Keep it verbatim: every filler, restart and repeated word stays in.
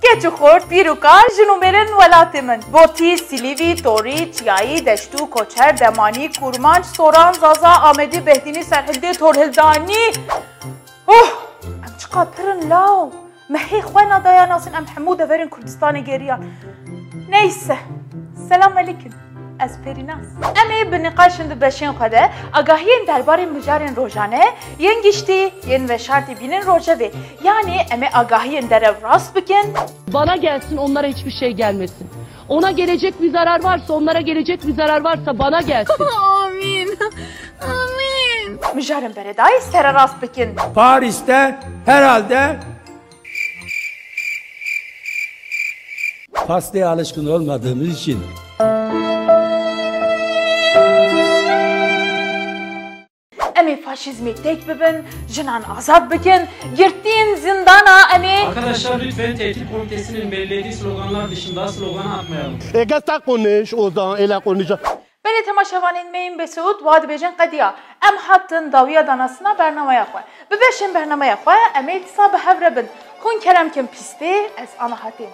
Keç û xort, pîr û kal, jin û mêrên welatê min. Botî, Silîvî, Torî, Çiyayî, Deştû, Koçer, Demanî, Kurmanc, Soran, Zaza, Amedî, Behdînî, Serhildê, Torhildanî. Oh! Em çiqas pir in law. Me hê xwe nadaya nasin, em hemû deverên Kurdistanê geriyan. Neyse. Selam elîkim. Ez Perînas. Em ê bi nîqaşin di beşên xwe de agahiyên derbarê mijarên rojane, yên giştî, yên veşartî bînin rojevê. Yanî em ê agahiyên derew rast bikin. Bana gelsin, onlara hiçbir şey gelmesin. Ona gelecek bir zarar varsa, onlara gelecek bir zarar varsa bana gelsin. Amin. Amin. Mijarên beredayî sererast bikin. Paris'te herhalde pastaya alışkın olmadığımız için Em ê faşîzmê têk bibin, jinan azad bikin, girtiyên zindana em ê. Arkadaşlar lütfen tehdit komitesinin belirlediği sloganlar dışında slogan atmayalım. Êgesta quniş ozan êla qunija. Belê temaşevanên me yên bêsûd wa dibêjin qediya. Em hatin dawiya danastina bernameya xwe. Bi beşên bernameya xwe em ê dîsa bi hev re bin. Hûn kerem kin pîstê, ez ana hatê.